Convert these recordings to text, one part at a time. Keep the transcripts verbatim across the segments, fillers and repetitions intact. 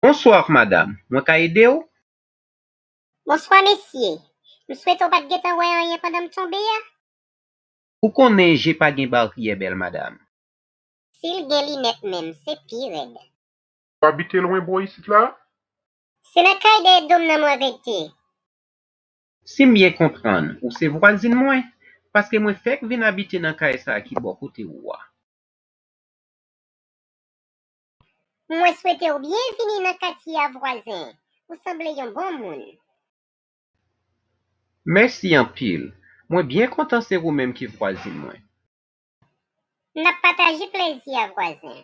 Bonswa, madanm. Mwen ka ede w? Bonswa, mesye. M swete w pa t gentan wè anyen pandan m tonbe a? Ou konnen je pa gen baryè, bèl madanm. Si l gen linèt menm, se pi rèd. W abite lwen bò isit la? Se nan kay dèyè do m nan mwen rete. Si m byen konprann, ou se vwazin mwen, paske mwen fèk vin abite nan kay sa a ki bò kote ou a. Mwen swete w byenvini nan katye a, vwazen. Ou sanble yon bon moun. Mèsi anpil. Mwen byen kontan se ou menm ki vwazin mwen. N ap pataje plezi a, vwazen.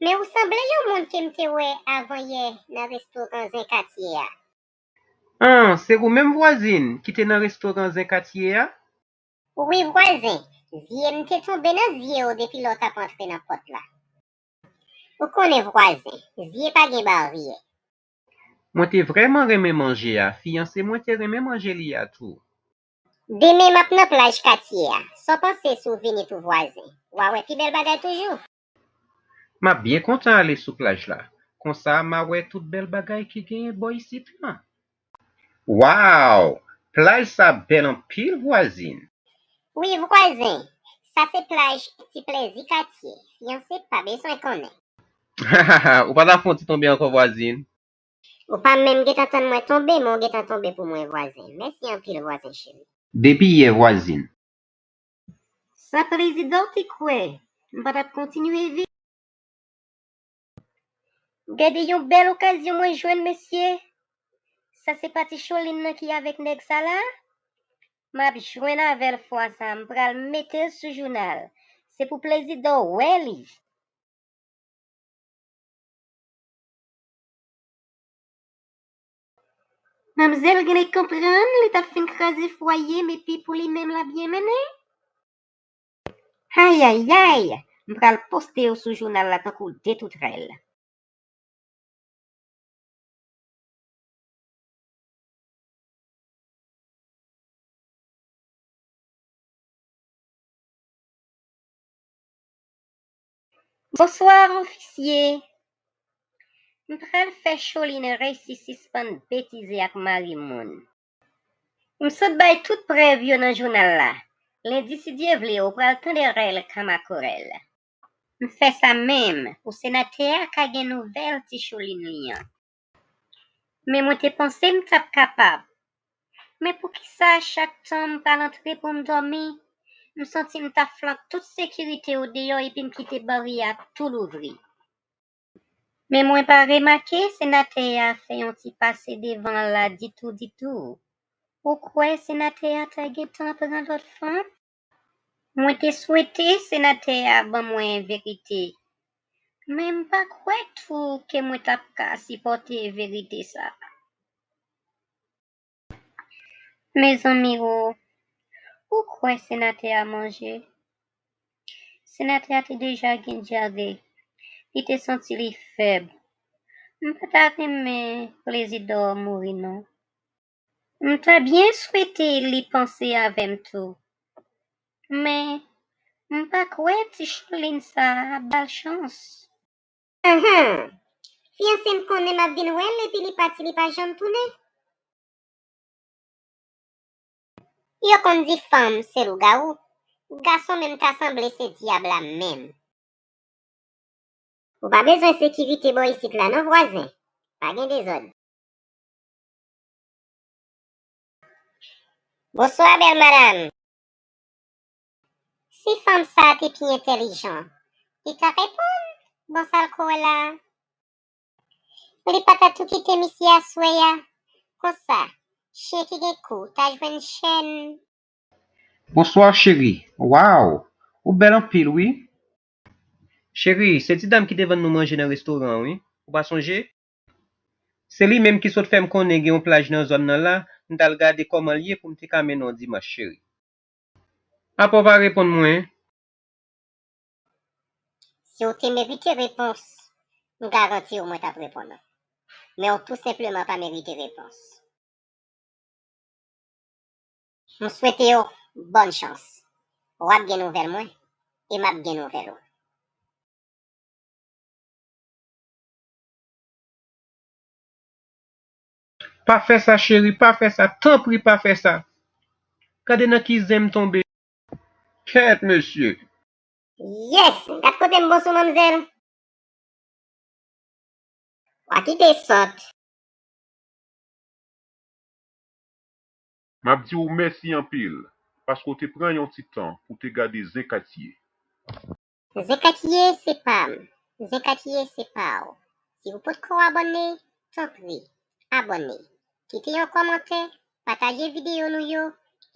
Men ou sanble yon moun ke m te wè avan yè nan restoran zen katye a. An, se ou menm vwazin ki te nan restoran zen katye a? Wi, vwazen. Zye m te tonbe nan zye w depi lè w t ap antre nan pòt la. Ou konnen, vwazen, zye pa gen baryè. Mwen te vrèman renmen manje a. Fiyanse mwen te renmen manje li a tou. Demen m ap nan plaj katye a. Sa w panse si w vini tou, vwazen? W a wè pi bèl bagay toujou. M ap byen kontan ale sou plaj la. Konsa m a wè tout bèl bagay ki genyen bò isit lan. Waw! Plaj sa bèl anpil, vwazin. Wi, vwazen. Sa se plaj Ti Plezi katye. Fiyanse pa bezwen konnen. Ou pa ta fè yon ti tonbe ankò, vwazin? Ou pa menm gentan tann mwen tonbe, men w gentan tonbe pou mwen, vwazen. Mèsi anpil, vwazen cheri. Depi yè, vwazin. Sa Plezi dò w te kwè m pa t ap kontinye viv? Gade yon bèl okazyon mwen jwenn, mesye. Sa se pa Ti Cholin nan ki avèk nèg sa la? M ap jwenn avè l fwa sa a, m pral mete l sou jounal. Se pou Plezi dò w wè li. Manmzèl genlè konprann li t ap fin kraze fwaye m epi pou li menm l ap byen mennen. Ayayay! M pral poste yo sou jounal la tankou de toutrèl. Bonswa, ofisye. M pral fè Cholin resi sispann betize ak mari moun. M sot bay tout prèv yo nan jounal la. Lendi, si Dye vle, ou pral tande rèl Kamakorèl. M fè sa menm pou senatè a ka gen nouvèl Ti Cholin li an. Men mwen te panse m t ap kapab. Men poukisa chak tan m pral antre pou m dòmi, m santi m ta flank tout sekirite yo deyò epi m kite baryè a tou louvri? Men mwen pa remake senatè a fè yon ti pase devan l la ditou, ditou. Ou kwè senatè a ta gentan pran lòt fanm? Mwen te swete senatè a ban mwen verite, men m pa kwè tou ke mwen t ap ka sipòte verite sa a. Mezanmi o, ou kwè senatè a manje? Senatè a te deja gen dyare, li te santi li fèb. M pa ta renmen Plezidò mouri non. M ta byen swete li panse avè m tou. Men, m pa kwè ti Cholin sa a ap ba l chans. Ahan! Fiyanse m konnen m ap vin wè l epi li pati, li pa janm tounen. Yo konn di fanm se lougawou, gason menm ta sanble se dyab la menm. Ou pa bezwen sekirite bò isit la non, vwazen. Pa gen dezòd. Bonswa, bèl madanm. Si fanm sa a te pi entèlijan, li ta reponn, bon sa l kwè la. Li pa ta tou kite misye aswè a. Konsa, chen ki gen kou ta jwenn chèn. Bonswa, cheri. Waw, ou bèl anpil, wi. Cheri, se ti dam ki te vann nou manje nan restoran an, wi. Ou pa sonje? Se li menm ki sot fè m konnen gen yon plaj nan zòn nan la, m t al gade kòman l ye pou m te ka mennen w dimanch, cheri. Apa w pa reponn mwen? Si w te merite repons, m garanti w mwen t ap reponn ou. Men w tou senpleman pa merite repons. M swete w bòn chans. W ap gen nouvèl mwen, e m ap gen nouvèl ou. Pa fè sa, cheri, pa fè sa. Tanpri, pa fè sa. Gade nan ki zen m tonbe. Kèt, mesye. Yes! Gad kote m bon sou manmzèl. W a kite sòt. M ap di w mèsi anpil, paske w te pran yon ti tan pou w te gade Zen Katye. Zen Katye se pa m. Zen Katye se pa w. Si w potko abòne, tanpri, abòne. Kite yon kòmantè, pataje videyo nou yo,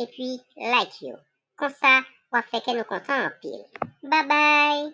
epi like yo. Konsa, w ap fè kè nou kontan anpil. Babay!